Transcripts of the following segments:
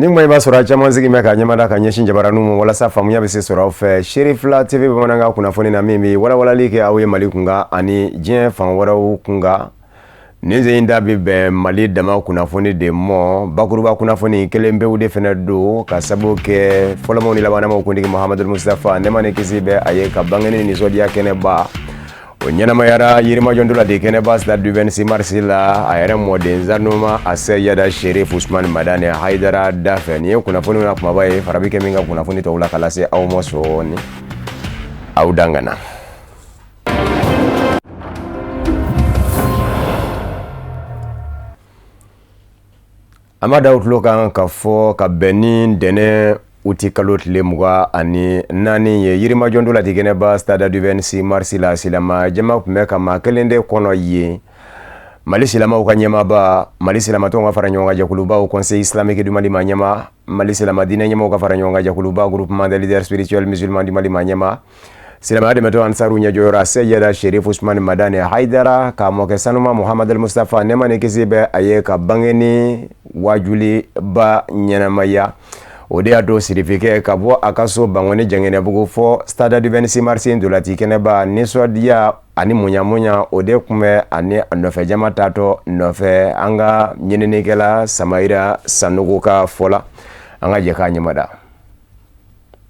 Ni kuma i b'a sɔrɔ a caman sigi bɛ ka ɲɛmada ka ɲɛsin jabaraninw ma walasa faamuya bɛ se sɔrɔ aw fɛ Serifila TV bamanankan kunnafoni na min bɛ walawalali kɛ aw ye Mali kunkan ani diɲɛ fan wɛrɛw kunkan. Nin sen in da bɛ bɛn Mali dama kunnafoni de mɔ bakuruba kunnafoni kelen pewu de fana don ka sabu kɛ fɔlɔmaw ni labanamaw kuntigi Muhamadu Mustafa nɛɛma ni kisi bɛ a ye ka bangeni nisɔndiya kɛnɛba o ɲɛnamayara Yirimajɔ ntolaci kɛnɛba stade du 26 mars la a yɛrɛ mɔden sanuma a Seyida Serif Usumani Madani Hayidara da fɛ. Nin ye kunnafoni na kumaba ye fara bɛ kɛ min ka kunnafoni tɔw la ka lase aw ma sɔɔni aw dangana. An b'a da tulo kan ka fɔ ka bɛn ni ntɛnɛn uti kalo tile 24 ye Yirimajɔ ntolaci kɛnɛba stade du 26 mars la silama jama tun bɛ ka maa kelen de kɔnɔ yen Mali silamaw ka ɲɛmaaba Mali silamatɔnw ka fara ɲɔgɔn kan jɛkuluba Haut Conseil islamique du Mali maa ɲɛmaa Mali silama diinɛ ɲɛmaaw ka fara ɲɔgɔn kan jɛkuluba groupement des leaders spirituels musulmans du Mali maa ɲɛmaa silamɛya dɛmɛtɔn ansaru ɲɛjɔyɔrɔ Seyida Serif Usumani Madani Hayidara ka mɔkɛ sanuma Muhamadu Mustafa nɛɛma ni kisi bɛ a ye ka bangeni waajuliba ɲɛnamaya. O de y'a to sirifikɛ ka bɔ a ka so Bankɔni Janginɛbugu fɔ stade du 26 mars ntolaci kɛnɛba nisɔndiya ani muɲamuɲa o de tun bɛ ani a nɔfɛ jama taatɔ nɔfɛ. An ka ɲininikɛla Samayira Sanogo ka fɔ la, an ka jɛ k'a ɲɛmada.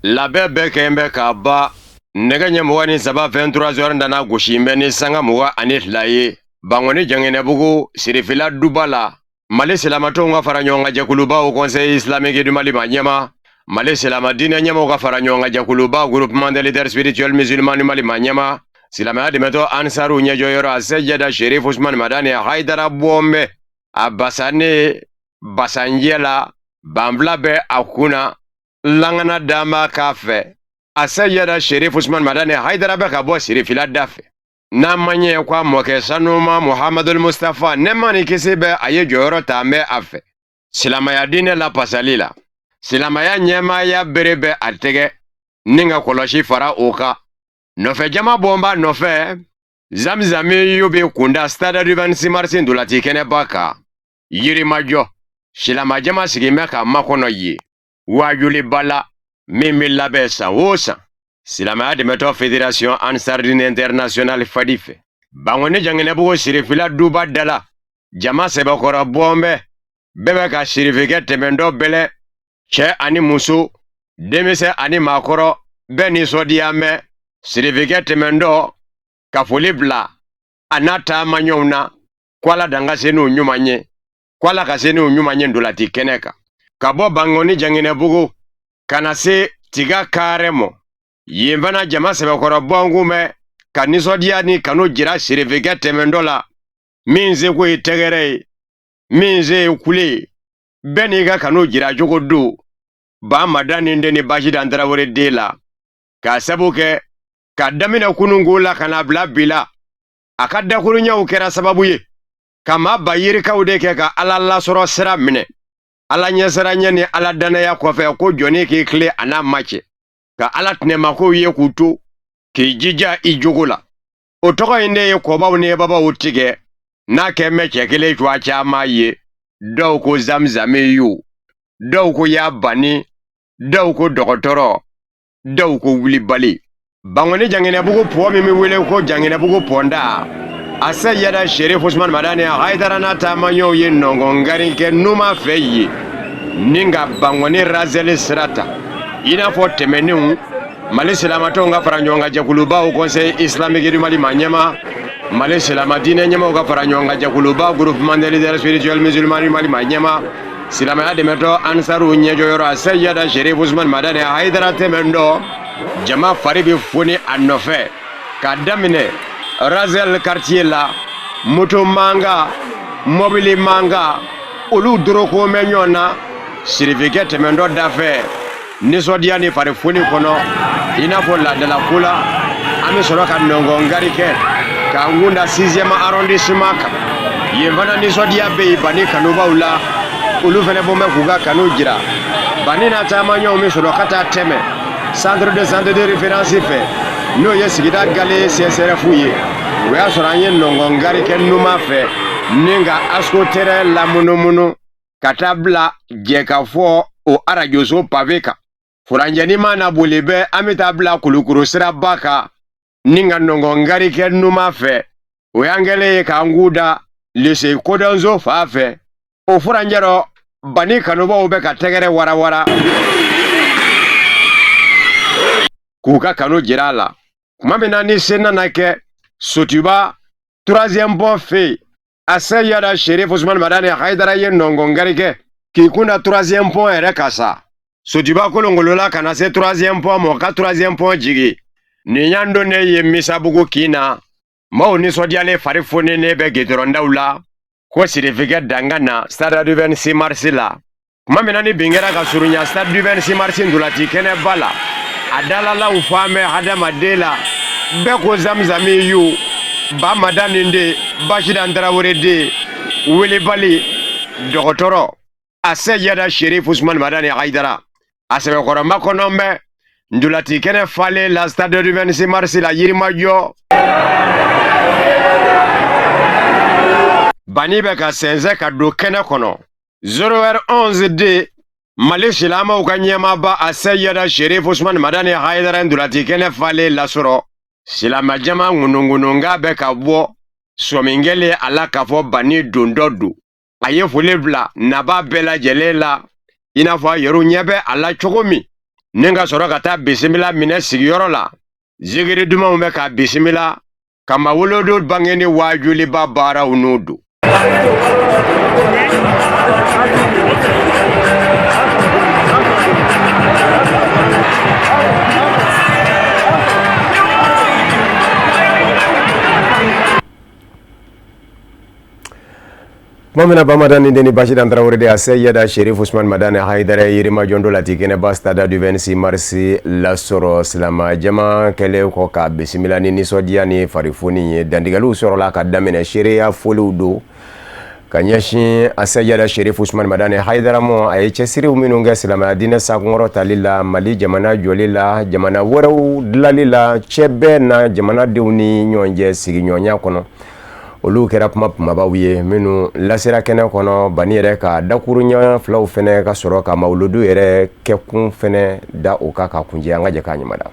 Labɛn bɛɛ kɛlen bɛ ka ban nɛgɛ ɲɛ 23 23 heures nana gosi bɛ ni sanga 22 ye Bankɔni Janginɛbugu Sirifila duba la Mali silamatɔnw ka fara ɲɔgɔn kan jɛkuluba Haut Conseil islamique du Mali maa ɲɛmaa Mali silama diinɛ ɲɛmaaw ka fara ɲɔgɔn kan jɛkuluba groupement des leaders spirituels musulmans du Mali maa ɲɛmaa silamɛya dɛmɛtɔn ansaru ɲɛjɔyɔrɔ a Seyida Serif Usumani Madani Hayidara bɔn bɛ a basanen basanjɛ la banfula bɛ a kun na langana dama k'a fɛ a Seyida Serif Usumani Madani Hayidara bɛ ka bɔ Sirifila da fɛ n'a ma ɲɛ ko a mɔkɛ sanuma Muhamadul Mustafa nɛɛma ni kisi bɛ a ye jɔyɔrɔ ta bɛ a fɛ silamɛya diinɛ lapasali la silamɛya ɲɛmaaya bere bɛ a tɛgɛ ni ka kɔlɔsi fara o kan nɔfɛ jama bɔn b'a nɔfɛ zamzami y'o bɛ kunda stade du 26 mars ntolaci kɛnɛba kan Yirimajɔ silama jama sigin bɛ ka makɔnɔ yen waajuliba la min bɛ labɛn san o san silamɛya dɛmɛtɔn fédération Ansardine internationale fadi fɛ Bankɔni Janginɛbugu Sirifila duba da la jama sɛbɛkɔrɔ bɔn bɛ bɛɛ bɛ ka sirifikɛ tɛmɛntɔ bɛlɛ cɛ ani muso denmisɛn ani maakɔrɔ bɛɛ nisɔndiya mɛ sirifikɛ tɛmɛntɔ ka foli bila a n'a taamaɲɔgɔnw na ko ala dan ka se n'u ɲuman ye ko ala ka se n'u ɲuman ye ntolaci kɛnɛ kan ka bɔ Bankɔni Janginɛbugu ka na se tiga kaarɛ mɔ yen fana jama sɛbɛkɔrɔ bɔnkun bɛ ka nisɔndiya ni kanu jira sirifikɛ tɛmɛntɔ la min seko ye tɛgɛrɛ ye min se ye kule ye bɛɛ n'i ka kanu jira cogo don ba Madani den ni Basidan Tarawele den la k'a sabu kɛ ka daminɛ kununko la ka na bila bi la a ka dakuruɲɛw kɛra sababu ye ka maa ba yirikaw de kɛ ka ala lasɔrɔ sira minɛ ala ɲɛsiranɲɛ ni ala dannaya kɔfɛ ko jɔnni k'i tile a n'a ma cɛ ka ala tɛnɛmakow ye k'u to k'i jija i jogo la o tɔgɔ in de ye kɔbaw ni babaw tigɛ n'a kɛ mɛ cɛ kelen cuwa caman ye dɔw ko zamzami yu dɔw ko y'a banni dɔw ko dɔgɔtɔrɔ dɔw ko wulibali Bankɔni Janginɛbugu pɔn min bɛ wele ko Janginɛbugu pɔnda a Seyida Serif Usumani Madani Hayidara n'a taamaɲɔgɔnw ye nɔngɔnkari kɛ numan fɛ yen ni ka Bankɔni razɛli sira ta i n'a fɔ tɛmɛnenw Mali silamatɔnw ka fara ɲɔgɔn kan jɛkuluba Haut Conseil islamique du Mali maa ɲɛmaa Mali silama diinɛ ɲɛmaaw ka fara ɲɔgɔn kan jɛkuluba groupement des leaders spirituels musulmans du Mali maa ɲɛmaa silamɛya dɛmɛtɔn ansaru ɲɛjɔyɔrɔ a Seyida Serif Usumani Madani Hayidara tɛmɛntɔ jama fari bɛ foni a nɔfɛ k'a daminɛ Razel quartier la moto mankan mɔbili mankan olu doroko bɛ ɲɔgɔn na sirifikɛ tɛmɛntɔ da fɛ nisɔndiya ni farifoni kɔnɔ i n'a fɔ laadalako la an bɛ sɔrɔ ka nɔngɔnkari kɛ k'an kun da sixième arrondissement kan yen fana nisɔndiya bɛ yen Bani kanubaw la olu fana bɔ bɛ k'u ka kanu jira Bani n'a taamaɲɔgɔnw bɛ sɔrɔ ka taa tɛmɛ centre de santé de référence fɛ n'o ye sigida gale CSRF ye o y'a sɔrɔ an ye nɔngɔnkari kɛ numan fɛ ni ka ASCO terrain lamunumunu ka taa bila jɛkafɔ o arajoso pave kan. Furancɛni mana boli bɛ, an bɛ taa bila Kulukoro siraba kan ni ka nɔngɔn kɛ numan fɛ. O y'an kɛlen ye k'an k'u da lycée Kodɔnso fan fɛ. O furancɛ rɔ, Bani kanubaw bɛ ka tɛgɛrɛ warawara k'u ka kanu jira a la. Tuma min na ni se nana kɛ Sotuba troisième pont fɛ yen, a Seyida Sherif Usman Madani Hayidara ye nɔngɔn kɛ k'i kun da troisième pont yɛrɛ kan sa. Sotuba kolonkolola ka na se troisième pont ma, ka troisième pont jigi. Nin y'an donnen ye Misabugu kin na. Maaw nisɔndiyalen, fari foninen bɛ gidɔrɔndaw la ko sirifikɛ danga na stade du 26 mars la. Tuma min na ni bin kɛra ka surunya stade du 26 mars ntolaci kɛnɛba la, a dalalaw fan bɛ hadamaden la. Bɛɛ ko zamzami yu ba Madani den, Basidan Tarawele den, welebali dɔgɔtɔrɔ a Seyida Sherif Usman Madani Hayidara. A sɛbɛkɔrɔma kɔnɔ bɛ ntolaci kɛnɛ falen la stade du 26 mars la, Yirimajɔ. Bani bɛ ka sɛnsɛn ka don kɛnɛ kɔnɔ 0h11 de Mali silamɛw ka ɲɛmaaba a Seyida Sherif Usman Madani Hayidara ntolaci kɛnɛ falen lasɔrɔ. Silamɛjama ŋunuŋununkan bɛ ka bɔ sɔmi kɛlen a la k'a fɔ Bani don dɔ don. A ye foli bila naba bɛɛ lajɛlen la, i n'a fɔ a yɛrɛw ɲɛ bɛ a la cogo min, ni ka sɔrɔ ka taa bisimila minɛ sigiyɔrɔ la. Zikiri dumanw bɛ ka bisimila ka mawuludu bange ni waajuliba baaraw n'u don. Tuma min na Bamadani den ni Basidan Tarawele de a Seyida Sherif Usman Madani Hayidara Yirimajɔ ntolaci kɛnɛba stade du 26 mars lasɔrɔ, silama jama kɛlen kɔ ka bisimila ni nisɔndiya ni farifoni ye, dantigɛliw sɔrɔla ka daminɛ. Seereya foliw don ka ɲɛsin a Seyida Sherif Usman Madani Hayidara ma, a ye cɛsiriw minnu kɛ silamɛya diinɛ sakunkɔrɔ tali la, Mali jamana jɔli la, jamana wɛrɛw dilali la, cɛ bɛɛ na jamanadenw ni ɲɔgɔn cɛ sigiɲɔgɔnya kɔnɔ. Olu kɛra kuma kumabaw ye minnu lasera kɛnɛ kɔnɔ. Bani yɛrɛ ka dakuruɲɛ filaw fɛnɛ ka sɔrɔ ka mawuludu yɛrɛ kɛkun fɛnɛ da o kan ka kunjɛ. An ka jɛ k'a ɲuman da.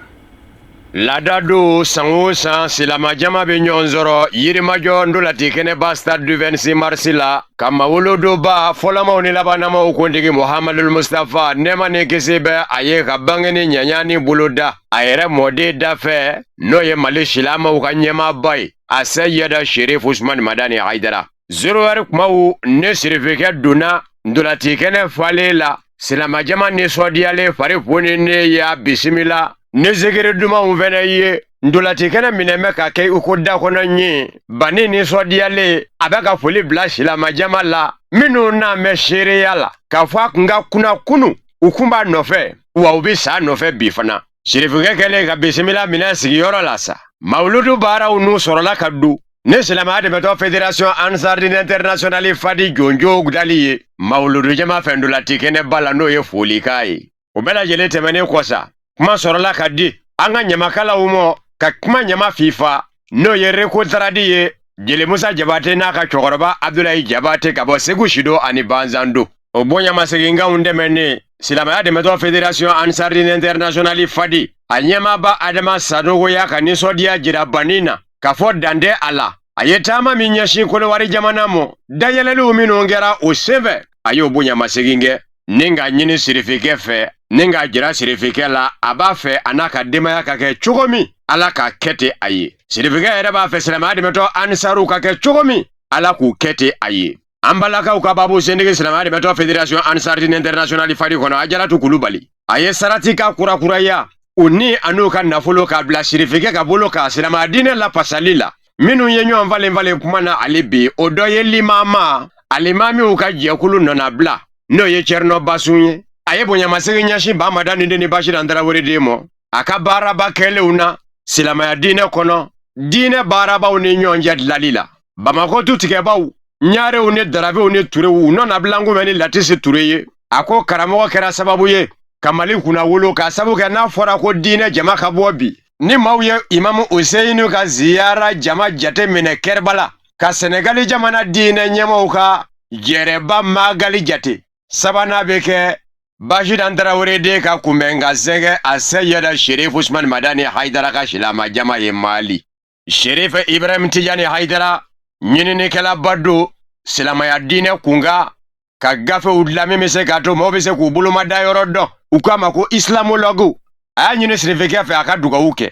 Laada don, san o san silamɛjama bɛ ɲɔgɔn sɔrɔ Yirimajɔ ntolaci kɛnɛba stade du 26 mars la ka mawuluduba fɔlɔmaw ni labanamaw kuntigi Muhamadul Mustafa, nɛɛma ni kisi bɛ a ye, ka bange ni ɲɛɲani bolo da a yɛrɛ mɔden da fɛ, n'o ye Mali silamɛw ka ɲɛmaaba ye, a Seyida Sherif Usman Madani Hayidara. 0h kumaw ne sirifikɛ donna ntolaci kɛnɛ falen la, silamɛjama nisɔndiyalen, fari foninen y'a bisimila ni zikiri dumanw fɛnɛ ye. Ntolaci kɛnɛ minɛ bɛ ka kɛ i ko da kɔnɔ ɲin. Bani nisɔndiyalen, a bɛ ka foli bila silamɛjama la minnu n'a mɛn seereya la k'a fɔ a kun ka kunna kunu, u kun b'a nɔfɛ, wa u bɛ sa nɔfɛ bi fana. Sirifikɛ kɛlen ka bisimila minɛ sigiyɔrɔ la sa, mawuludu baaraw n'u sɔrɔla ka don ni silamɛya dɛmɛtɔ fédération Ansardine internationale Fadi jonjo dali ye mawuludu jama fɛ ntolaci kɛnɛba la, n'o ye folikan ye. O bɛɛ lajɛlen tɛmɛnen kɔ sa, kuma sɔrɔla ka di an ka ɲamakalaw ma ka kuma ɲama fifa, n'o ye Recotrad ye, Jeli Musa Jabate n'a ka cɛkɔrɔba Abdulayi Jabate ka bɔ Segu Sido ani Banzando. O bonyamaseginkanw dɛmɛnen, silamɛya dɛmɛtɔ fédération Ansardine internationale Fadi a ɲɛmaaba Adama Sanogo y'a ka nisɔndiya jira Bani na k'a fɔ dan tɛ a la. A ye taama min ɲɛsin Kolowari jamana ma, dayɛlɛliw minnu kɛra o senfɛ, a y'o bonyamasegin kɛ ni k'a ɲini sirifikɛ fɛ, ni k'a jira sirifikɛ la a b'a fɛ a n'a ka denbaya ka kɛ cogo min, Ala k'a kɛ ten a ye. Sirifikɛ yɛrɛ b'a fɛ silamɛya dɛmɛtɔ Ansaruw ka kɛ cogo min, Ala k'u kɛ ten a ye. An balakaw ka babu sendigi silamɛya dɛmɛtɔ fédération Ansardine internationale Fadi kɔnɔ, Ajaratu Kulubali, a ye sarati ka kurakuraya u ni a n'u ka nafolo k'a bila sirifikɛ ka bolo kan silamɛya diinɛ lafasali la. Minnu ye ɲɔgɔn falen falen kuma na ale bi, o dɔ ye limama alimamiw ka jɛkulu nɔnabila, n'o ye Cɛrinɔ Basun ye. A ye bonyamasegin ɲɛsin Bamadani den ni Basidan Tarawele den ma a ka baaraba kɛlenw na silamɛya diinɛ kɔnɔ, diinɛ baarabaw ni ɲɔgɔn cɛ dilali la. Bamakɔ tutigɛbaw, ɲarew ni darabew ni turew nɔnabila kunbɛn ni Latisi Ture ye. A ko karamɔgɔ kɛra sababu ye ka Mali kunna wolo, k'a sabu kɛ n'a fɔra ko diinɛ jama ka bɔ bi, ni maaw ye Imamu Useyinu ka ziyara jama jate minɛ Kɛrɛbala, ka Sɛnɛgali jamana diinɛ ɲɛmaaw ka jɛrɛba Magali jate, sabanan bɛ kɛ Basidan Tarawele den ka kunbɛn ka sɛgɛ a sɛyɛda Sherif Usman Madani Hayidara ka silama jama ye Mali. Sherif Ibrahim Tijani Hayidara ɲininikɛlaba don silamaya diinɛ kunkan ka gafew dilan min bɛ se k'a to maaw bɛ se k'u bolomada yɔrɔ dɔn. U k'a ma ko islamologue. A y'a ɲini sirifikɛ fɛ a ka dugawu kɛ.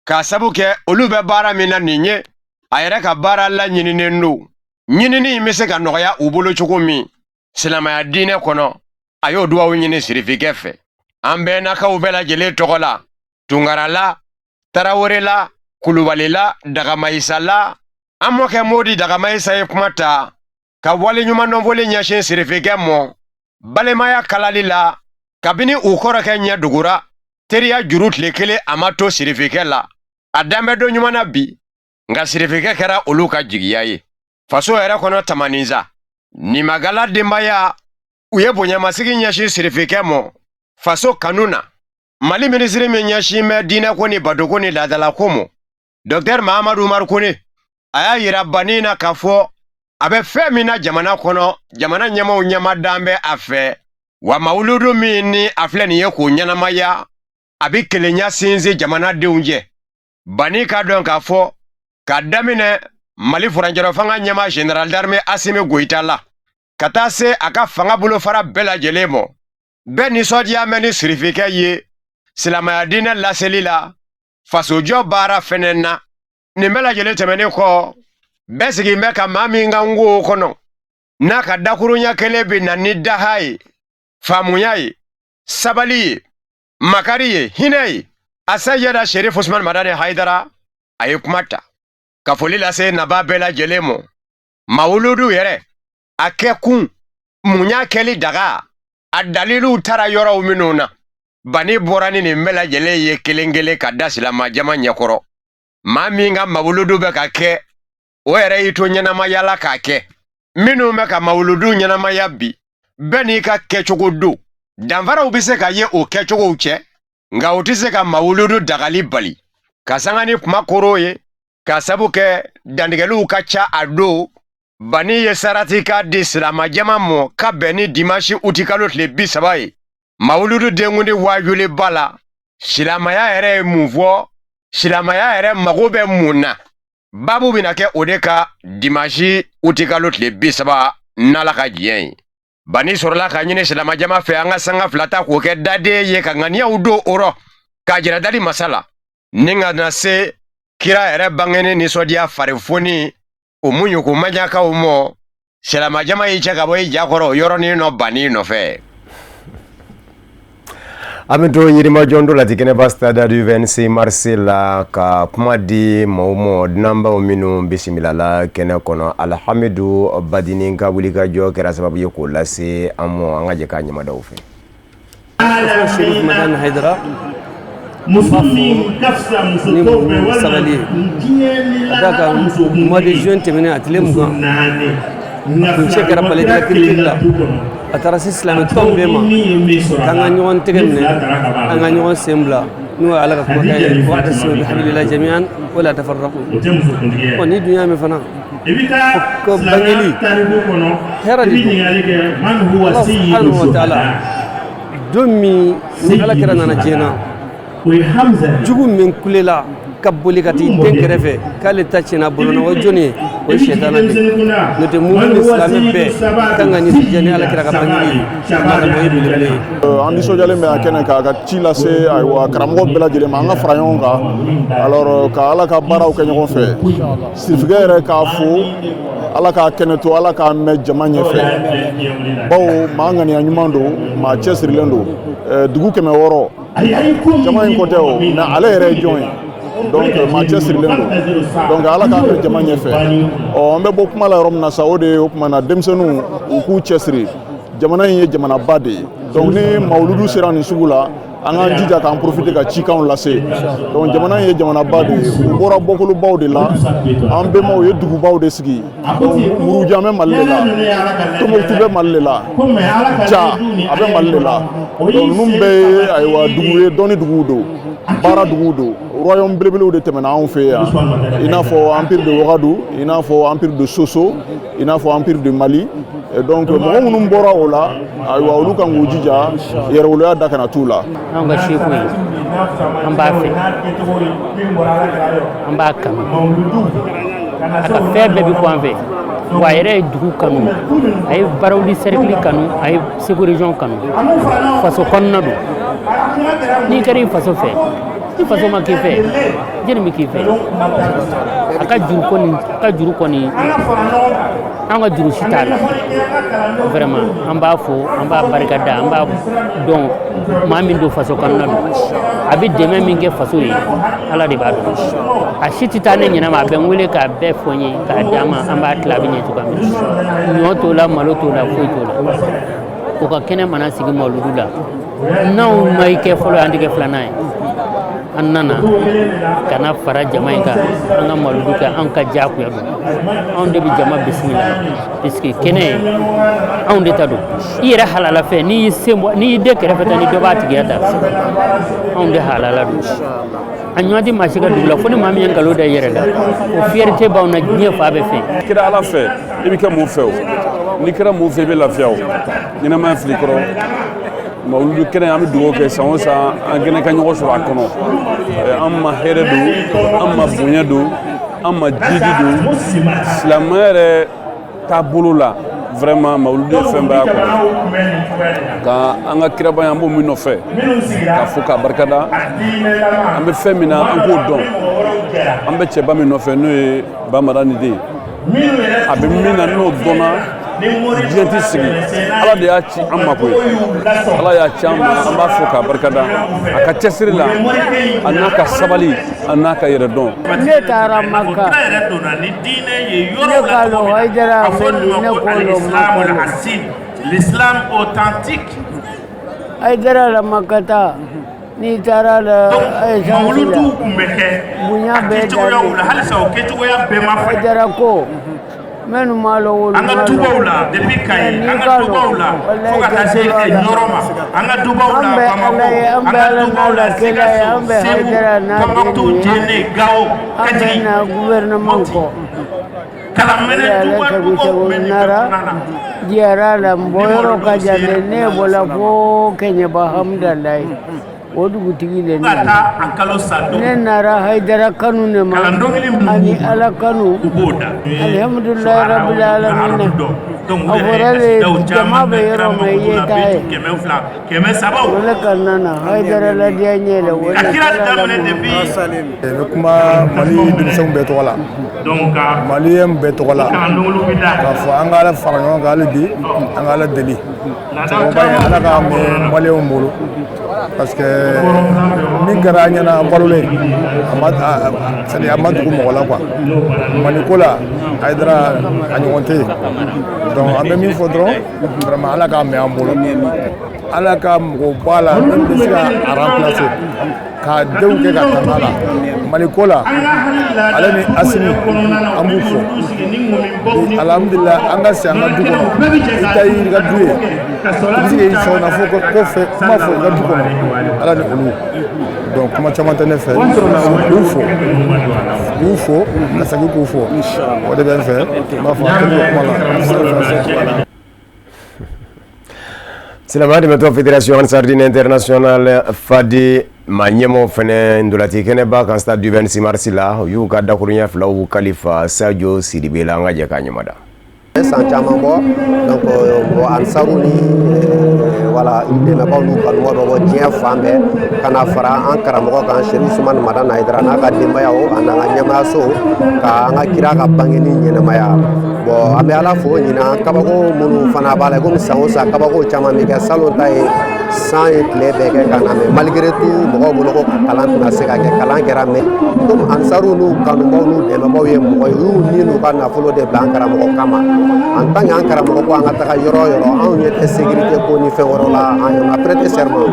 K'a sabu kɛ olu bɛ baara min na nin ye, a yɛrɛ ka baara laɲininen don. Ɲinini in bɛ se ka nɔgɔya u bolo cogo min silamaya diinɛ kɔnɔ, a y'o dugawu ɲini sirifikɛ fɛ. An bɛnnakaw bɛɛ lajɛlen tɔgɔ la, Tunkarala, Tarawelela, Kulubalila, Dagamayisala, an mɔkɛ Modi Dagamayisa ye kuma ta ka waleɲumandɔnfoli ɲɛsin sirifikɛ mɔ balimaya kalali la kabini u kɔrɔkɛ ɲɛ dugura teriya juru tile kelen a ma to sirifikɛ la. A dan bɛ don ɲuman na bi, nka sirifikɛ kɛra olu ka jigiya ye faso yɛrɛ kɔnɔ. Tamaninsa nimagala denbaya, u ye bonyamasigi ɲɛsin sirifikɛ mɔ faso kanu na. Mali minisiri min ɲɛsin bɛ diinɛko ni batoko ni laadalako mɔ, Dɔktɛr Mahamadu Umaru Kone, a y'a yira banni na k'a fɔ a bɛ fɛn min na jamana kɔnɔ, jamana ɲɛmaaw ɲɛmadan bɛ a fɛ, wa mawuludu min ni a filɛ nin ye k'o ɲɛnamaya, a bɛ kelenya sinsin jamanadenw cɛ. Banni k'a dɔn k'a fɔ k'a daminɛ Mali furancɛrɔ fanga ɲɛmaa général d'armée Asimi Goyita la ka taa se a ka fanga bolofara bɛɛ lajɛlen ma, bɛɛ nisɔndiya bɛ ni sirifikɛ ye silamɛya diinɛ laseli la, fasojɔ baara fɛnɛ na. Nin bɛɛ lajɛlen tɛmɛnen kɔ, bɛɛ sigin bɛ ka maa min ka nko kɔnɔ n'a ka dakurunya kelen bɛ na ni daha ye, faamuya ye, sabali ye, makari ye, hinɛ ye, a sɛyɛda Sherif Usman Madani Hayidara, a ye kuma ta ka foli lase naba bɛɛ lajɛlen ma. Mawuludu yɛrɛ a kɛ kun mun y'a kɛli daga, a daliluw taara yɔrɔw minnu na, banni bɔra ni nin bɛɛ lajɛlen ye kelen kelen ka da silama jama ɲɛkɔrɔ. Maa min ka mawuludu bɛ ka kɛ, o yɛrɛ y'i to ɲɛnamaya la k'a kɛ. Minnu bɛ ka mawuludu ɲɛnamaya bi, bɛɛ n'i ka kɛcogo don. Danfaraw bɛ se ka ye o kɛcogow cɛ, nka o tɛ se ka mawuludu dagali bali ka sanga ni kuma koro ye, k'a sabu kɛ dantigɛliw ka ca a don. Banni ye sarati ka di silamɛjama mɔ ka bɛn ni dimansi utikalo tile 30 ye, mawuludu denkundi waajuliba la. Silamɛya yɛrɛ ye mun fɔ? Silamɛya yɛrɛ mago bɛ mun na? Babu bɛna kɛ o de ka dimansi utikalo tile 30 n'Ala ka diɲɛ ye. Banni sɔrɔla ka ɲini silamɛjama fɛ an ka sanga fila ta k'o kɛ daden ye ka ŋaniyaw don o rɔ k'a jira dali masa la ni ka na se kira yɛrɛ bangeni nisɔndiya farifoni o muɲuko maɲakaw mɔ. Silamɛjama y'i cɛ ka bɔ i ja kɔrɔ o yɔrɔnin nɔ banni nɔfɛ. An bɛ to Yirimajɔ ntolanci kɛnɛba stade du 26 mars la ka kuma di maaw ma, dunanbaw minnu bisimilala kɛnɛ kɔnɔ. Alhamidu Badini ka wulikajɔ kɛra sababu ye k'o lase an ma. An ka jɛ k'a ɲamadaw fɛ. Sherif Madani Haidara, Muso min ka fisa muso ni tɔw bɛɛ muɲu walima sabali ye diɲɛ ni ka d'a lahara kan muso mois de juin tɛmɛnen, a tile 20, naani nka kuncɛ kɛra palais de la culture la. A taara se silamɛ tɔn bɛɛ ma k'an ka ɲɔgɔn tɛgɛ minɛ, an ka ɲɔgɔn sen bila, n'o ye Ala ka kumakan ye: wa'tasimu bihablillahi jami'an wala tafarraqu. O tɛ muso kuntigi ye. Ɔ ni dun y'a mɛn fana I bɛ taa ko bangeli silamɛya tariku kɔnɔ, hɛrɛ i de bɛ don. ɲininkali kɛ: man huwa Allah sayyidu subhanahu wa ta'ala, shuhada? Don min ni Ala kira nana diɲɛ na, O ye Hamza de ye. Jugu min kulela ka boli ka t'i den kɛrɛfɛ k'ale ta tiɲɛna bolo na, o ye jɔnni ye? O ye sɛtana de ye. N'o tɛ, mumin ni silamɛ bɛɛ kan ka nisɔndiya ni Ala kira ka bangeli ye. Ala ka o ye belebele ye. An nisɔndiyalen bɛ a kɛnɛ k'a ka ci lase, ayiwa, karamɔgɔ bɛɛ lajɛlen ma, an ka fara ɲɔgɔn kan, alors ka Ala ka baaraw kɛ ɲɔgɔn fɛ. Sirifikɛ yɛrɛ k'a fo, Ala k'a kɛnɛ to, Ala k'a mɛn jama ɲɛfɛ, bawo maa ŋaniya ɲuman don, maa cɛsirilen don. Dugu 600 jama in ko tɛ o, mais ale yɛrɛ ye jɔn ye? Donc maa cɛsirilen don, donc Ala k'a mɛn jama ɲɛfɛ. Ɔ an bɛ bɔ kuma la yɔrɔ min na sa, o de ye o tuma na denmisɛnninw u k'u cɛsiri. Jamana in ye jamanaba de ye, donc ni mawuludu sera nin sugu la, an k'an jija k'an profiter ka cikanw lase. Donc jamana in ye jamanaba de ye, u bɔra bɔkolobaw de la, an bɛnbaw ye dugubaw de sigi. Donc Murujan bɛ Mali de la, Tombouctou bɛ Mali de la, Ja a bɛ Mali de la. Donc ninnu bɛɛ ye, ayiwa, dugu ye, dɔnni duguw don. Baara dugu don, royaume belebelew de tɛmɛna anw fɛ yan, i n'a fɔ empire de Wagadu, i n'a fɔ empire de Soso, i n'a fɔ empire de Mali. Donc mɔgɔ minnu bɔra o la, ayiwa, olu kan k'u jija yɛrɛwoloya da kana t'u la. Anw ka seku ye, an b'a fɛ, an b'a kanu, a ka fɛn bɛɛ bɛ bɔ an fɛ. Wa a yɛrɛ ye dugu kanu, a ye Barawuli cercle kanu, a ye Segu région kanu. Faso kɔnɔna don. N'i kɛra i faso fɛ, i faso ma k'i fɛ, jɛni bɛ k'i fɛ? A ka juru kɔni, a ka juru kɔni, an ka juru si t'a la. Vraiment, an b'a fo, an b'a barika da. An b'a dɔn maa min don, faso kɔnɔna don. A bɛ dɛmɛ min kɛ faso ye, Ala de b'a dɔn. A si tɛ taa ne ɲɛna ma, a bɛ n wele k'a bɛɛ fɔ n ye, k'a d'a ma. An b'a tila, a bɛ ɲɛ cogoya min na. Ɲɔ t'o la, malo t'o la, foyi t'o la. O ka kɛnɛ mana sigi mawuludu la, n'anw ma i kɛ fɔlɔ ye, an tɛ kɛ filanan ye. An nana ka na fara jama in kan, an ka mawuludu kɛ, an ka diyagoya don. Anw de bɛ jama bisimila, puisque kɛnɛ anw de ta don. I yɛrɛ halala fɛ, n'i y'i sen bɔ, n'i y'i den kɛrɛfɛ ta, ni dɔ b'a tigiya ta. Anw de halala don. A ɲɔgɔn tɛ maa si ka dugu la, fo ni maa min ye nkalon da i yɛrɛ la. O fierté b'anw na diɲɛ fan bɛɛ fɛ. Kɛra Ala fɛ, i bɛ kɛ mun fɛ? O n'i kɛra mun fɛ, i bɛ lafiya. O ɲɛnamaya fili kɔrɔ mawuludu kɛnɛ, an bɛ dugawu kɛ san o san, an kɛnɛ ka ɲɔgɔn sɔrɔ a kɔnɔ. An ma hɛrɛ don, an ma bonya don, an ma jidi don silamɛya yɛrɛ taabolo la. Vraiment, mawuludu ye fɛn bɛɛ kɔnɔ ka an ka kiraba ye, an b'o min nɔfɛ k'a fo k'a barikada. An bɛ fɛn min na, an k'o dɔn. An bɛ cɛba min nɔfɛ, n'o ye Bamara ni den ye, a bɛ min na, n'o dɔnna, diɲɛ tɛ sigi. Ala de y'a ci an ma koyi, Ala y'a ci an ma. An b'a fo k'a barikada a ka cɛsiri la, a n'a ka sabali, a n'a ka yɛrɛ dɔn. Ne taara Maka, ne k'a lɔn Hayidara Mɛndi, ne k'o lɔn Maka lɔ. L'islam authentique. Hayidara la Maka taa, n'i taara la essence la, bonya bɛɛ kɛcogoyaw la, halisa o kɛcogoya bɛɛ ma falen. Hayidara ko minnu m'a lɔn, olu An ka m'a dubaw lɔn. la, depuis Kayi, N'i an ka k'a lɔn, dubaw la, fo walayi ka taa se kɛ la. Ɲɔrɔ ma, an ka dubaw An la, bɛ Bamakɔ, Ala ye, an an bɛ ka Ala dubaw n'a la, la kɛla ye, Sikaso, an bɛ Segu, Hayidara n'a Tɔnbukutu, den ye, Jene, Gawo, an bɛ Kajigi, na gouvernement kɔ. Kalamɛnɛ, Ala duba sago dubaw sago bɛ nin bɛɛ nara kɔnɔna na. diyara la. N bɔyɔrɔ ka jan dɛ, ne bɔla fo Kɛɲɛba, Hamudalayi, o dugutigi de Fo ka ne. taa a kalo sa don. Ne nara Hayidara kanu ne ma Kalan dɔnkili minnu ani b'u bolo, Ala kanu. U b'o da. Alihamudulilayi rabbil alamina. A fɔra le jama bɛ yɔrɔ min, i ye taa ye. 200, 300. O le ka nana Hayidara ladiya ɲɛ la, o Ka le kira kɛra la daminɛ mun. depuis N bɛ kuma Mali denmisɛnw bɛɛ tɔgɔ la, donc maliyɛn bɛɛ tɔgɔ la, kalan dɔnkiliw bɛ da. K'a fɔ an ka Ala fara ɲɔgɔn kan hali bi, an ka Ala deli Laadaw cɛkɔrɔba in, Ala k'a mɛn maliyɛnw bolo, parce que min kɛra an ɲɛna, an balolen, a ma c'est à dire a ma dogo mɔgɔ la quoi. Mali ko la, Hayidara a ɲɔgɔn tɛ yen. Donc an bɛ min fɔ dɔrɔn, vraiment, Ala k'a mɛn an bolo, Ala ka mɔgɔ bɔ a la min bɛ se ka a remplacer, k'a denw kɛ ka tɛmɛ a la. Mali ko la, ale ni Asimi, an b'u fo bi. Alhamdulilah, an ka se an ka du kɔnɔ, i ta y'i ka du ye, i bɛ se k'i sɔn fo ko fɛ kuma fɔ i ka du kɔnɔ, Ala ni olu. Donc kuma caman tɛ ne fɛ, k'u fo, k'u fo, ka segin k'u fo, o de bɛ n fɛ. N b'a fɔ a kɛlen don kuma la, an tɛ se ka fɛn fɔ. Silamɛya dɛmɛtɔ Fédération Ansardine Internationale FADI maa ɲɛmɔgɔ fɛnɛ, ndolati kɛnɛba kan stade du 26 mars la, u y'u ka dakuruɲɛ filaw kalifa Sadio Sidibe la. An ka jɛ k'a ɲɛmada. San caman bɔ, donc mɔgɔ ansaru ni wala dɛmɛbaw n'u kanubaw bɛ bɔ diɲɛ fan bɛɛ ka na fara an karamɔgɔ kan, Serifu Usumani Madani Hayidara n'a ka denbayaw a n'an ka ɲɛmaayaso, ka an ka kira ka bangeni ɲɛnamaya. Bon, an bɛ Ala fo. Ɲinan, kabako minnu fana b'a la, komi san o san kabako caman bɛ kɛ, salon ta ye san ye tile bɛɛ kɛ ka na, mais malgré tout mɔgɔw bolo ko kalan tɛna se ka kɛ, kalan kɛra. Mais komi ansaru n'u kanubaw n'u dɛmɛbaw ye mɔgɔ ye, u y'u ni n'u ka nafolo de bila an karamɔgɔ kama. En tant que an karamɔgɔ ko an ka taga yɔrɔ o yɔrɔ, anw ɲɛ tɛ sécurité ko ni fɛn wɛrɛ la, an a prêté serment.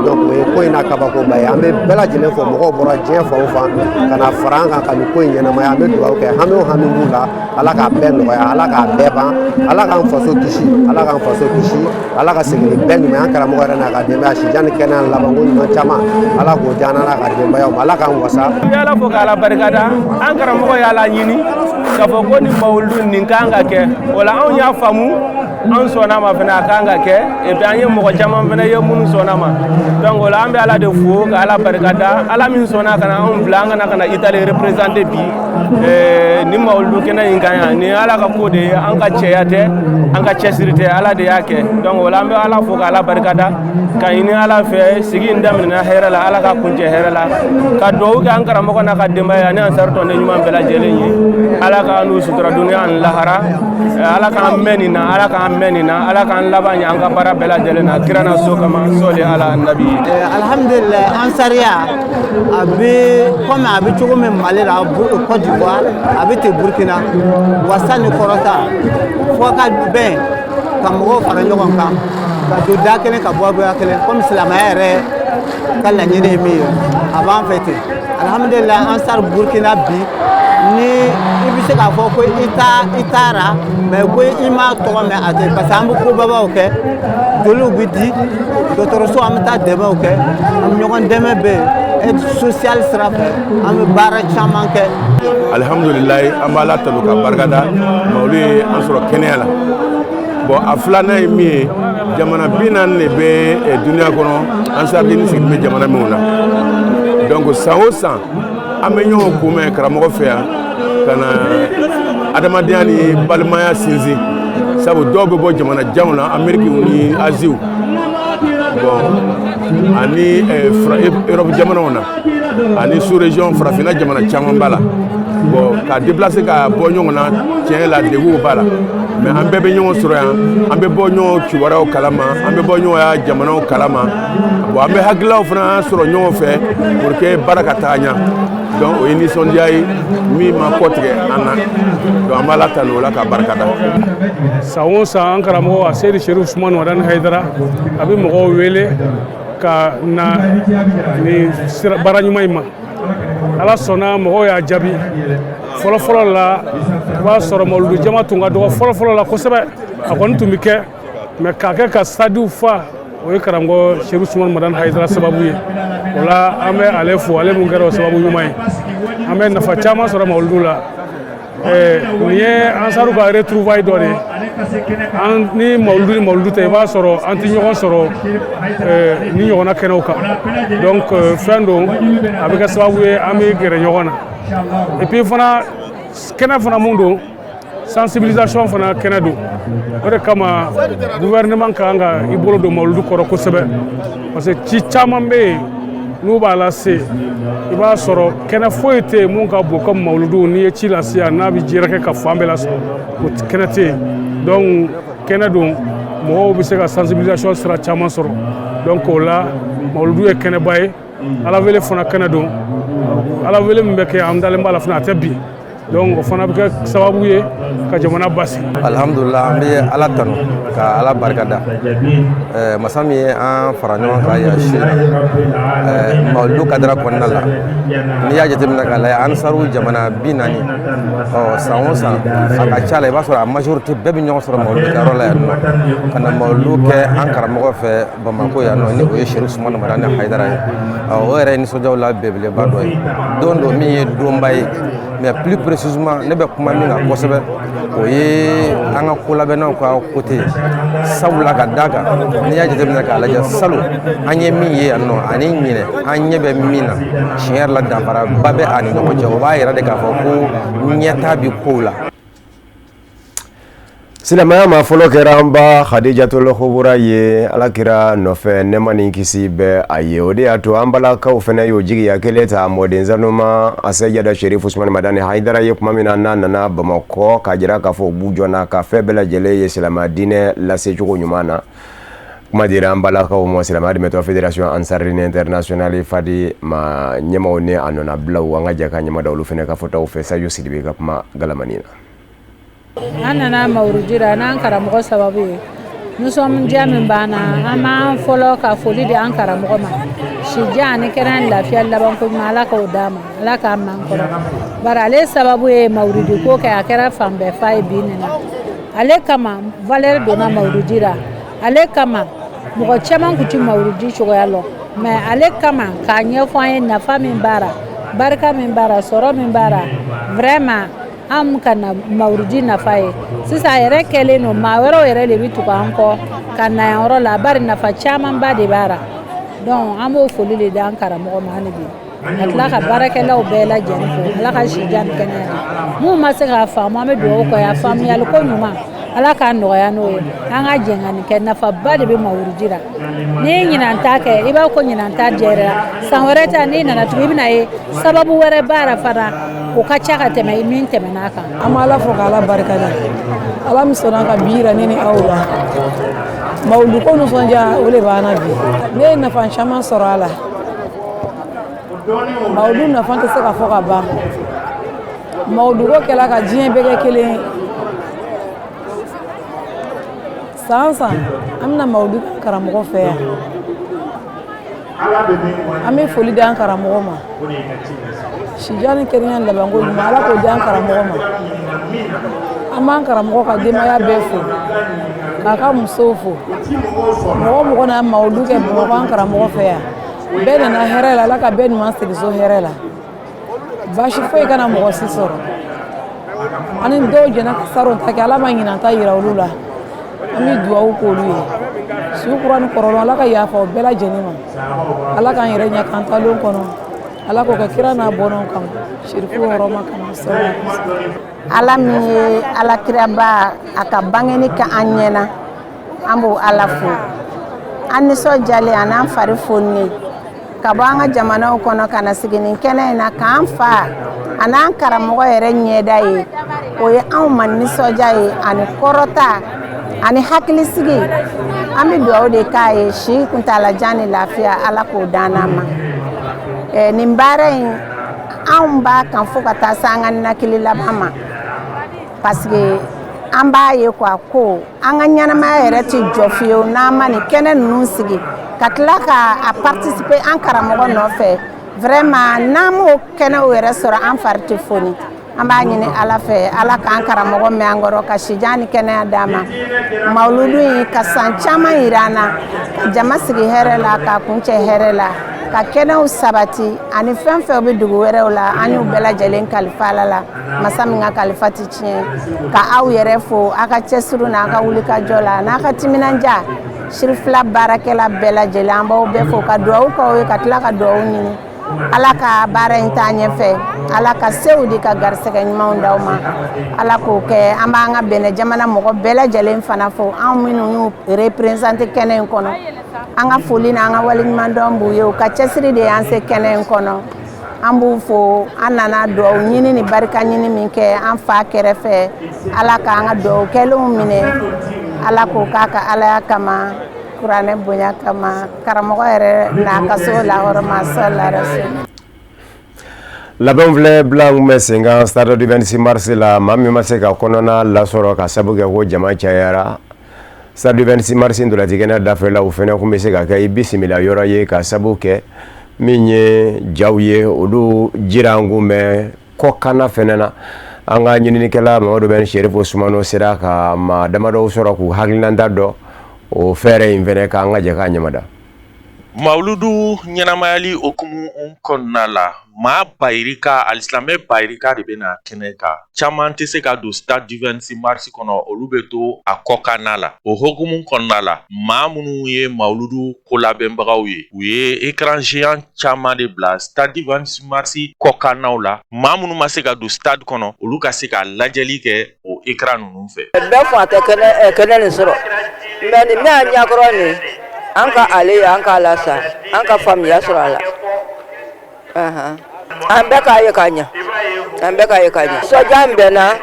Donc o ye ko in na kabakoba ye. An bɛ bɛɛ lajɛlen fɔ, mɔgɔw bɔra diɲɛ fan o fan ka na fara an kan ka nin ko in ɲɛnamaya. An bɛ dugawu kɛ, hami o hami b'u la, Ala k'a bɛɛ nɔgɔya, Ala k'a bɛɛ ban, Ala k'an faso kisi, Ala k'an faso kisi, Ala ka segin ni bɛɛ ɲuman ye. An karamɔgɔ yɛrɛ Hayidara n'a ka denbaya, sijan ni kɛnɛya labanko ɲuman caman, Ala k'o diya an n'a ka denbayaw ma, Ala k'an wasa. N bɛ Ala fo k'Ala barikada. An karamɔgɔ y'a laɲini k'a fɔ ko nin mawuludu nin kan ka kɛ. O la, anw y'a faamu, an sɔnna ma fana, a kan ka kɛ. Et puis an ye mɔgɔ caman fana ye minnu sɔnna ma. Donc o la, an bɛ Ala de fo ka Ala barikada, Ala min sɔnna ka na anw bila an kana ka na Italie représenter bi nin mawuludu kɛnɛ in kan yan. Nin ye Ala ka ko de ye. An ka cɛya tɛ, an ka cɛsiri tɛ, Ala de y'a kɛ. Donc o la, an bɛ Ala fo ka Ala barikada, ka ɲini Ala fɛ, sigi in daminɛna hɛrɛ la, Ala ka kuncɛ hɛrɛ la, ka dugawu kɛ an karamɔgɔ n'a ka denbaya ani ansaru tɔnden ɲuman bɛɛ lajɛlen ye. Ala k'an n'u sutura duniya ani lahara. Ala k'an mɛn nin na, Ala k'an mɛn nin na, Ala k'an laban ɲɛ an ka baara bɛɛ lajɛlen na, kira na so kama sɔli ala nabi. Alhamdulillah, ansariya a bɛ komi a bɛ cogo min Mali la, Côte d'Ivoire, a bɛ ten Burkina. Wasa ni kɔrɔta fo ka bɛn ka mɔgɔw fara ɲɔgɔn kan, ka don da kelen, ka bɔ bɔya kelen, komi silamɛya yɛrɛ ka laɲini ye min ye, a b'an fɛ ten. Alhamdulillah, ansar Burkina bi, ni i bɛ se k'a fɔ ko i ta i taara mɛ ko i m'a tɔgɔ mɛn, a tɛ, parce que an bɛ kobabaw kɛ, joliw bɛ di dɔgɔtɔrɔso, an bɛ taa dɛmɛw kɛ, an bɛ ɲɔgɔn dɛmɛ bɛ yen, aide sociale sira fɛ, an bɛ baara caman kɛ. Alihamudulilayi, an b'Ala tanu ka barikada, mawulu ye an sɔrɔ kɛnɛya la. Bon, a filanan ye min ye, jamana 40 de bɛ duniya kɔnɔ, ansariden sigilen bɛ jamana minnu na. Donc san o san, an bɛ ɲɔgɔn kunbɛn karamɔgɔ fɛ yan ka na adamadenya ni balimaya sinsin, sabu dɔw bɛ bɔ jamana janw na, Ameriki ni Aziw, bon, ani Europe jamanaw na, ani sous région farafinna jamana caman b'a la. Bon, ka déplacer ka bɔ ɲɔgɔn na, tiɲɛ la, degunw b'a la, mais an bɛɛ bɛ ɲɔgɔn sɔrɔ yan, an bɛ bɔ ɲɔgɔn kibaruyaw kalama, an bɛ bɔ ɲɔgɔn ya jamanaw kalama. Bon, an bɛ hakililaw fana sɔrɔ ɲɔgɔn fɛ pour que baara ka taga ɲɛ. Donc o ye nisɔndiya ye min ma kɔtigɛ an na. Donc an b'Ala tanu o la ka barika da. San o san, an karamɔgɔ a Seyidi Serifu Usumani Madani Hayidara, a bɛ mɔgɔw wele ka na nin baara ɲuman in ma. Ala sɔnna, mɔgɔw y'a jaabi. Fɔlɔfɔlɔ la, i b'a sɔrɔ mawuludu jama tun ka dɔgɔ fɔlɔfɔlɔ la kosɛbɛ. A kɔni tun bɛ kɛ, mɛ k'a kɛ ka stadiw fa, o ye karamɔgɔ Serifu Usumani Madani Hayidara sababu ye. O la, an bɛ ale fo, ale mun kɛra o sababu ɲuman ye. An bɛ nafa caman sɔrɔ mawuludu la. Nin ye ansaru ka retrouvaille dɔ de ye. An ni mawuludu ni mawuludu tɛ, i b'a sɔrɔ an tɛ ɲɔgɔn sɔrɔ ni ɲɔgɔnna kɛnɛw kan. Donc fɛn don, a bɛ kɛ sababu ye an bɛ gɛrɛ ɲɔgɔn na. Et puis fana, kɛnɛ fana mun don, sensibilisation fana kɛnɛ don. O de kama gouvernement ka kan ka i bolo don mawuludu kɔrɔ kosɛbɛ, parce que ci caman bɛ yen n'u b'a lase, i b'a sɔrɔ kɛnɛ foyi tɛ yen mun ka bon comme mawuludu. N'i ye ci lase yan, n'a bɛ jɛrɛkɛ ka fan bɛɛ lasɔrɔ, o kɛnɛ tɛ yen. Donc kɛnɛ don, mɔgɔw bɛ se ka sensibilisation sira caman sɔrɔ. Donc o la, mawuludu ye kɛnɛba ye, Ala wele fana kɛnɛ don. Ala wele min bɛ kɛ, an dalen b'a la fana, a tɛ bin. Donc o fana bɛ kɛ sababu ye ka jamana basigi. Alhamdulillah, an bɛ Ala tanu ka Ala barikada, masa min ye an fara ɲɔgɔn kan yan su in na mawuludu kadara kɔnɔna la. N'i y'a jateminɛ k'a lajɛ, ansaru jamana 40, ɔ, san o san, a ka ca la, i b'a sɔrɔ a majorité bɛɛ bɛ ɲɔgɔn sɔrɔ mawuludu kɛyɔrɔ la yan nɔ, ka na mawuludu kɛ an karamɔgɔ fɛ Bamako yan nɔ, ni o ye Serifu Usumani Madani Hayidara ye. Ɔ, o yɛrɛ ye nisɔndiyaw la belebeleba dɔ ye, don don min ye donba ye. Mais plus précisément, ne bɛ kuma min kan kosɛbɛ, o ye an ka kolabɛnnaw ka côté ye, sabula ka d'a kan, n'i y'a jateminɛ k'a lajɛ, salon an ye min ye yan nɔ ani ɲinɛ an ɲɛ bɛ min na, tiɲɛ yɛrɛ la, danfaraba bɛ a ni ɲɔgɔn cɛ. O b'a yira de k'a fɔ ko ɲɛtaa bi kow la. Silamɛya ma fɔlɔ kɛra an ba Khadijatul Kubura ye, Alakira nɔfɛ, nɛɛma ni kisi bɛ a ye. O de y'a to an balakaw fana y'o jigiya kelen ta mɔden sanuma Asɛjada Sherif Usumani Madani Hayidara ye. Tuma min na n'a nana Bamakɔ, k'a jira k'a fɔ u b'u jɔ n'a ka fɛn bɛɛ lajɛlen ye silamɛya diinɛ lasecogo ɲuman na. Kuma dira an balakaw ma, silamɛya dɛmɛtɔ fédération Ansarine internationale Fadi ma ɲɛmaw ni a nɔnabilaw, an ka jɛ ka ɲɛma da olu fana ka fɔtaw fɛ Sajo Sidibe ka kuma galamani na. An nana mawurudi la n'an karamɔgɔ sababu ye. Nisɔndiya min b'an na, an b'an fɔlɔ ka foli di an karamɔgɔ ma. Sijan ani kɛnɛya ni lafiya labanko ɲuman, Ala k'o d'a ma, Ala k'an man kɔrɔ. Bari ale sababu ye mawurudi ko kɛ, a kɛra fan bɛɛ fa ye bi nin na. Ale kama valeur donna mawurudi la, ale kama. Mɔgɔ caman tun tɛ mawuludi cogoya lɔn, mais ale kama k'a ɲɛfɔ an ye nafa min b'a ra, barika min b'a ra, sɔrɔ min b'a ra, vraiment an ka na mawuludi nafa ye. Sisan a yɛrɛ kɛlen don maa wɛrɛw yɛrɛ de bɛ tugu an kɔ ka na yan yɔrɔ la, bari nafa camanba de b'a ra. Donc an b'o foli de di an karamɔgɔ ma hali bi, ka tila ka baarakɛlaw bɛɛ lajɛlen fo. Ala ka si jan ni kɛnɛya di. Minnu ma se k'a faamu, an bɛ dugawu kɛ a faamuyali ko ɲuman, Ala k'a nɔgɔya n'o ye. An ka jɛn ka nin kɛ, nafaba de bɛ mawuludi la. N'i ye ɲinan ta kɛ, i b'a ko ɲinan ta jɛra, san wɛrɛ ta n'i nana tugun, i bɛna ye sababu wɛrɛ b'a la fana, o ka ca ka tɛmɛ min tɛmɛna kan. An bɛ Ala fo k'Ala barikada, Ala min sɔnna ka bi yira ne ni aw la. Mawuludu ko nisɔndiya o de b'an na bi. Ne ye nafa caman sɔrɔ a la. Mawuludu nafa tɛ se ka fɔ ka ban. Mawuludu ko kɛla ka diɲɛ bɛɛ kɛ kelen ye. San san an bɛna mawuludu karamɔgɔ fɛ yan. An bɛ foli di an karamɔgɔ ma. Sijan ni kɛnɛya labanko ɲuman, Ala k'o di an karamɔgɔ ma. An b'an karamɔgɔ ka denbaya bɛɛ fo, k'a ka musow fo. Mɔgɔ mɔgɔ n'a mawuludu kɛ Bamakɔ an karamɔgɔ fɛ yan, bɛɛ nana hɛrɛ la, Ala ka bɛɛ ɲuman segin so hɛrɛ la. Baasi foyi kana mɔgɔ si sɔrɔ. Ani dɔw jɛna ka saron ta kɛ, Ala ma ɲinan ta yira olu la. An bɛ dugawu k'olu ye. Su kura ni kɔrɔlɔ, Ala ka yafa o bɛɛ lajɛlen ma. Ala k'an yɛrɛ ɲɛ k'an ta lon kɔnɔ. Ala k'o kɛ kira n'a bɔnnaw kama. Sirifu hɔrɔma kama. Ala min ye Ala kiraba a ka bangeni kɛ an ɲɛna, an b'o Ala fo. An nisɔndiyalen an'an fari foninen ka bɔ an ka jamanaw kɔnɔ ka na sigi nin kɛnɛ in na k'an fa an'an karamɔgɔ yɛrɛ ɲɛda ye, o ye anw ma nisɔndiya ye ani kɔrɔta ani hakilisigi. An bɛ dugawu de k'a ye, si kuntalajan ni lafiya, Ala k'o d'an n'a ma. Nin baara in, anw b'a kan fo ka taa se an ka ninakili laban ma, parce que an b'a ye quoi ko an ka ɲɛnamaya yɛrɛ tɛ jɔ fiyewu n'an ma nin kɛnɛ ninnu sigi ka tila ka a participer an karamɔgɔ nɔfɛ. Vraiment, n'an m'o kɛnɛw yɛrɛ sɔrɔ, an fari tɛ foni. An b'a ɲini Ala fɛ, Ala k'an karamɔgɔ mɛn an kɔrɔ, ka sijan ni kɛnɛya d'an ma. Mawuludu in ka san caman yira an na, ka jama sigi hɛrɛ la, k'a kuncɛ hɛrɛ la, ka kɛnɛw sabati ani fɛn fɛn bɛ dugu wɛrɛw la, an y'u bɛɛ lajɛlen kalifa Ala la, masa min ka kalifa tɛ tiɲɛ. Ka aw yɛrɛ fo aw ka cɛsiri n'a ka wulikajɔ la n'a ka timinanja. Sirifila baarakɛla bɛɛ lajɛlen, an b'aw bɛɛ fo ka dugawu k'aw ye, ka tila ka dugawu ɲini Ala ka baara in taa ɲɛfɛ. Ala ka sew di, ka garisɛgɛ ɲumanw d'aw ma, Ala k'o kɛ. An b'an ka Bɛnɛ jamana mɔgɔ bɛɛ lajɛlen fana fo, anw minnu y'u représenter kɛnɛ in kɔnɔ. An ka foli n'an ka waleɲumandɔn b'u ye, u ka cɛsiri de y'an se kɛnɛ in kɔnɔ. An b'u fo. An nana dugawu ɲini ni barika ɲini min kɛ an fa kɛrɛfɛ, Ala k'an ka dugawu kɛlenw minɛ, Ala k'o k'a ka Alaya kama, kuranɛ bonya kama, karamɔgɔ yɛrɛ n'a ka so lahɔrɔma sɔla rasul. Labɛnw filɛ bila kun bɛ sen kan stade du 26 mars la. Maa min ma se ka kɔnɔna lasɔrɔ ka sabu kɛ ko jama cayara stade du 26 mars ntolanci dafɛla, o fɛnɛ kun bɛ se ka kɛ i bisimila yɔrɔ ye, ka sabu kɛ min ye jaw ye, olu jiran kun bɛ kɔkanna fɛnɛ na. An ka ɲininikɛla Mamadu Bɛn Serifo Sumano sera ka maa damadɔw sɔrɔ k'u hakilinata dɔn o fɛɛrɛ in fɛnɛ k'an ka jɛ k'a ɲamada. Mawuludu ɲɛnamayali hukumu kɔnɔna la, maa bayirika, alisilamɛ bayirika de bɛna kɛnɛ kan. Caman tɛ se ka don stade du 26 mars kɔnɔ, olu bɛ to a kɔkanna la. O hukumu kɔnɔna la, maa minnu ye mawuludu kolabɛnbagaw ye, u ye écran géant caman de bila stade du 26 mars kɔkannaw la. Maa minnu ma se ka don stade kɔnɔ, olu ka se ka lajɛli kɛ o écran ninnu fɛ. Bɛɛ fɔ a tɛ kɛnɛ kɛnɛ nin sɔrɔ mɛ nin bɛ ɲakɔrɔ nin, an ka ale ye, an k'a la sa, an ka faamuya sɔrɔ a la. An bɛɛ k'a ye k'a ɲɛ, an bɛɛ k'a ye k'a ɲɛ. Nisɔndiya min bɛ n na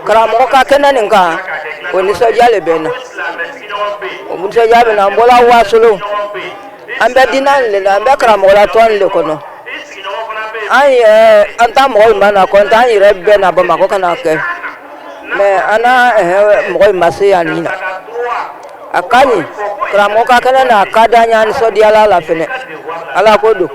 karamɔgɔ ka kɛnɛ nin kan, o nisɔndiya le bɛ n na, o nisɔndiya bɛ n na. An bɔla Wasolo, an bɛ diinɛ le la, an bɛ karamɔgɔla tɔn le kɔnɔ. An yɛrɛ, an ta mɔgɔw ma na kɔntan, an yɛrɛ bɛɛ na Bamakɔ ka na kɛ mɛ an na mɔgɔ in ma se yan nin na. A ka ɲi, karamɔgɔ ka kɛnɛ na, a ka d'an ye, an nisɔndiyala la fɛnɛ. Ala ko don.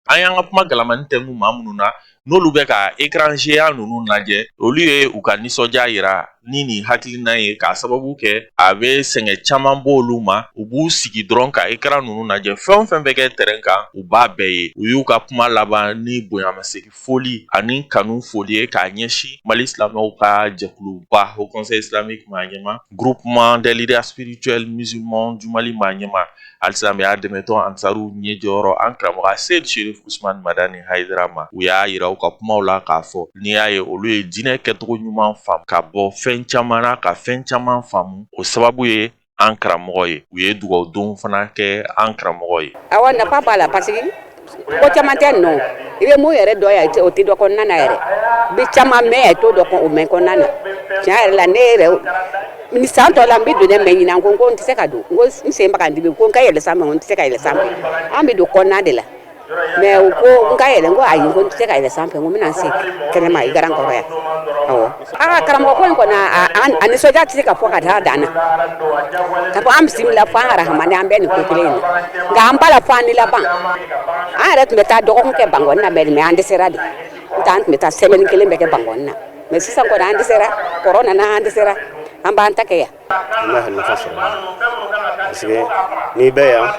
An y'an ka kuma galamani tɛnku maa minnu na. N'olu bɛ ka écran géant ninnu lajɛ, olu ye u ka nisɔndiya yira ni nin hakilina ye, k'a sababu kɛ a bɛ sɛgɛn caman bɔ olu ma. U b'u sigi dɔrɔn ka écran ninnu lajɛ, fɛn o fɛn bɛ kɛ terrain kan, u b'a bɛɛ ye. U y'u ka kuma laban ni bonyamasegin foli ani kanu foli ye k'a ɲɛsin Mali silamɛw ka jɛkuluba Haut Conseil islamique maa ɲɛma, Groupement des leaders spirituels musulmans du Mali maa ɲɛma, alisilamɛya dɛmɛtɔn Ansaru ɲɛjɔyɔrɔ, an karamɔgɔ Seyid Sherif Usman Madani Hayidara ma. U y'a yira u ka kumaw la k'a fɔ n'i y'a ye olu ye diinɛ kɛcogo ɲuman faamu ka bɔ fɛn caman na, ka fɛn caman faamu, o sababu ye an karamɔgɔ ye. U ye dugawudon fana kɛ an karamɔgɔ ye. Awa, nafa b'a la, parce que ko caman tɛ nɔ i bɛ mun yɛrɛ dɔn yan, o tɛ dɔn kɔnɔna na yɛrɛ. I bɛ caman mɛn yan, i t'o dɔn o mɛn kɔnɔna na. Tiɲɛ yɛrɛ la, ne yɛrɛ ni san tɔ la n bɛ don dɛ, mais ɲinan ko n tɛ se ka don, n ko n sen bɛ ka n dimi, ko n ka yɛlɛ sanfɛ, n tɛ se ka yɛlɛ sanfɛ. An bɛ don kɔnɔna de la, mais u ko n ka yɛlɛ, n ko ayi, n ko n tɛ se ka yɛlɛ sanfɛ, n ko n bɛna n sigi kɛnɛma écran kɔrɔ yan. Awɔ, aa, karamɔgɔ ko in kɔni, a nisɔndiya tɛ se ka fɔ ka taa dan na. Ka fɔ an bisimila fo an arahamani, an bɛɛ nin ko kelen in na, nka an b'a la fo an ni laban. An yɛrɛ tun bɛ taa dɔgɔkun kɛ Bankɔni na, mais an dɛsɛra de. N tɛ, an tun bɛ taa semaine kelen bɛɛ kɛ Bankɔni na, mais sisan kɔni an dɛsɛra, kɔrɔ nana, an dɛsɛra, an b'an ta kɛ yan. An bɛ nafa sɔrɔ, parce que n'i bɛ yan,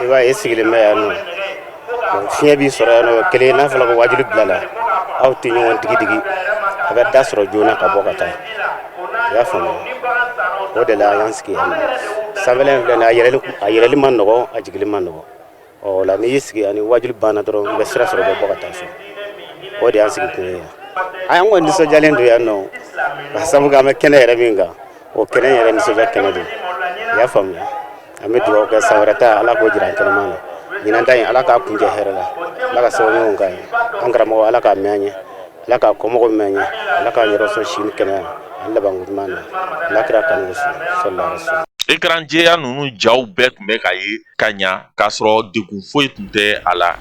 i b'a ye i sigilen bɛ yan nɔ, fiɲɛ b'i sɔrɔ yan nɔ. Kelen, n'a fɔra ko wajuli bilala, aw tɛ ɲɔgɔn digi digi, a bɛ da sɔrɔ joona ka bɔ ka taa. I y'a faamuya? O de la an y'an sigi yan nɔ. Sanfɛla in filɛ nin ye, a yɛlɛli ma nɔgɔn, a jigili ma nɔgɔn. Ɔ o la, n'i y'i sigi ani wajuli banna dɔrɔn, i bɛ sira sɔrɔ, i bɛ bɔ ka taa so. O de y'an sigi kun ye yan. An kɔni nisɔndiyalen don yan nɔ, ka sababu kɛ an bɛ kɛnɛ yɛrɛ min kan, o kɛnɛ yɛrɛ nisɔndiya kɛnɛ don. I y'a faamuya? An bɛ dugawu kɛ, san wɛrɛ ta, Ala k'o jira an kɛnɛma na. Ɲinan ta in, Ala k'a kuncɛ hɛrɛ la, Ala ka sababu ɲumanw k'an ye. An karamɔgɔ, Ala k'a mɛn an ye, Ala k'a kɔmɔgɔw mɛn an ye, Ala k'an yɛrɛ sɔn si ni kɛnɛya ani labanko ɲuman na, Ala kira kanu kosɔn, sallallahu alaihi wasallam. Écran géant ninnu jaw bɛɛ tun bɛ ka ye ka ɲa, k'a sɔrɔ degun foyi tun tɛ a la.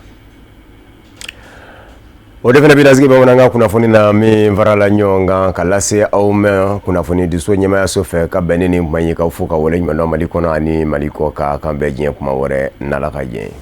O de fana bɛ lasigi bamanankan kunnafoni na min farala ɲɔgɔn kan ka lase aw ma kunnafoni diso ɲɛmayaso fɛ ka bɛn ni nin kuma ye, k'aw fo ka wale ɲuman dɔn Mali kɔnɔ ani Mali kɔ kan. K'an bɛn diɲɛ kuma wɛrɛ n'Ala ka diɲɛ ye.